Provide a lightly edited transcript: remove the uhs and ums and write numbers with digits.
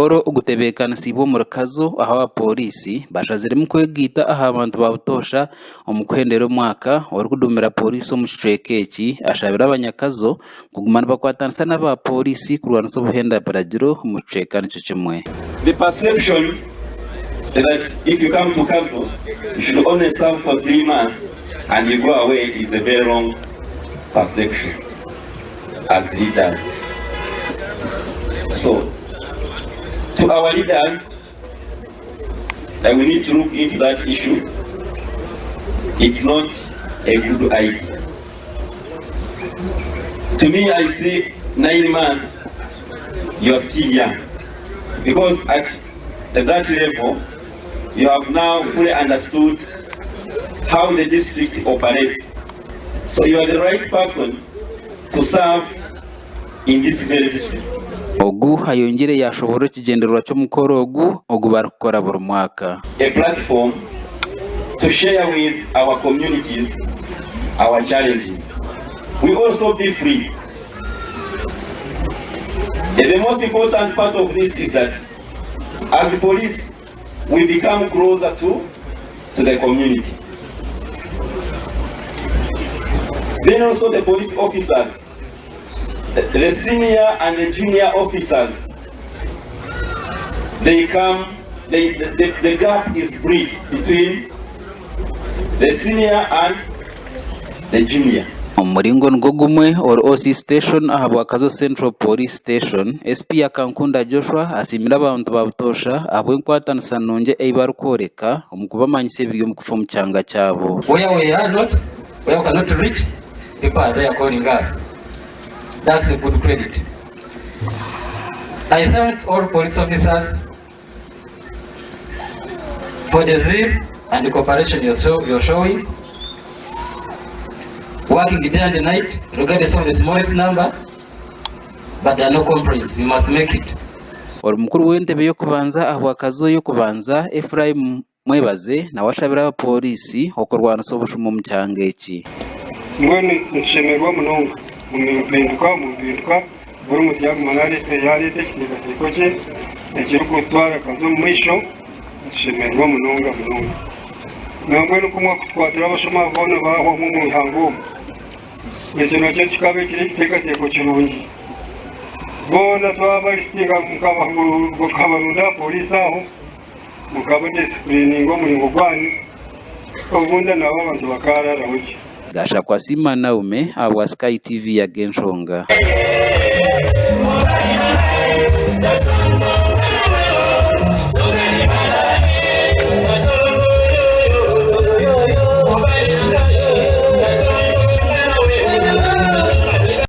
Omukoro ogutebeekanisiibwe omuri Kazo ahu abapooriisi bashaziremu kwegaita aha bantu ba butoosha omu kuhendera omwaka, orikuduumira pooriisi omu kicweka eki ashabire abanyakazo kuguma nibakwatanisa n'aba pooriisi kurwanisa obuhenda biragiro omu kicweka nikyo kimwe. The perception that if you come to Kazo you should only serve for 3 months and you go away is a very wrong perception as leaders. So to our leaders that we need to look into that issue. It's not a good idea. To me, I see 9 months, you are still young. Because at that level, you have now fully understood how the district operates. So you are the right person to serve in this very district. Ogu ayongyire yaashoboorora ekigyendererwa ky'omukoro ogu ogu barikukora buri mwaka. A platform to share with our communities our challenges. We also be free. And the most important part of this is that as police, we become closer to the community. Then also the police officers, the senior and the junior officers, they come, they, the gap is bridged between the senior and the junior. Omu muringo nigwo gumwe, ori OC Station ahabwa Kazo Central Police Station, SP Akankunda Joshua asiimire abantu ba butoosha ahabw'enkwatanisa nungi ei barikworeka omu kubamanyisa ebiri omu kufa omu kyanga kyabo. Where we are not, where we cannot reach, people are there calling us. That's a good credit. I thank all police officers for the zeal and the cooperation you're showing, working day and night, regardless of the smallest number, but there are no complaints. We must make it. Ori mukuru w'entebe y'okubanza ahabwa Kazo y'okubanza, Ephraim Mwebaze nawe ashabire abapooriisi okurwanisa obushuma omu kyanga eki. Mbwenu nitushemererwa munonga omu mpinduka omu mpinduka buri muntu yaaguma yaareeta ekiteekateeko kye ekirikutwara Kazo omu maisho nitushemererwa munonga munonga. Nambwenu ku mwakutukwatira abashuma boona baahwamu omu ihanga omu, ekyo nakyo kikaba kiri ekiteekateeko kirungi. Boona twabarisitinga mukabarunda aha pooriisi aho mukabadisipulininga omuringo gwanyu obundi nabo abantu bakaararaho gye. Gashakwa Sima Naume ahabwa Sky TV Ag'enshonga.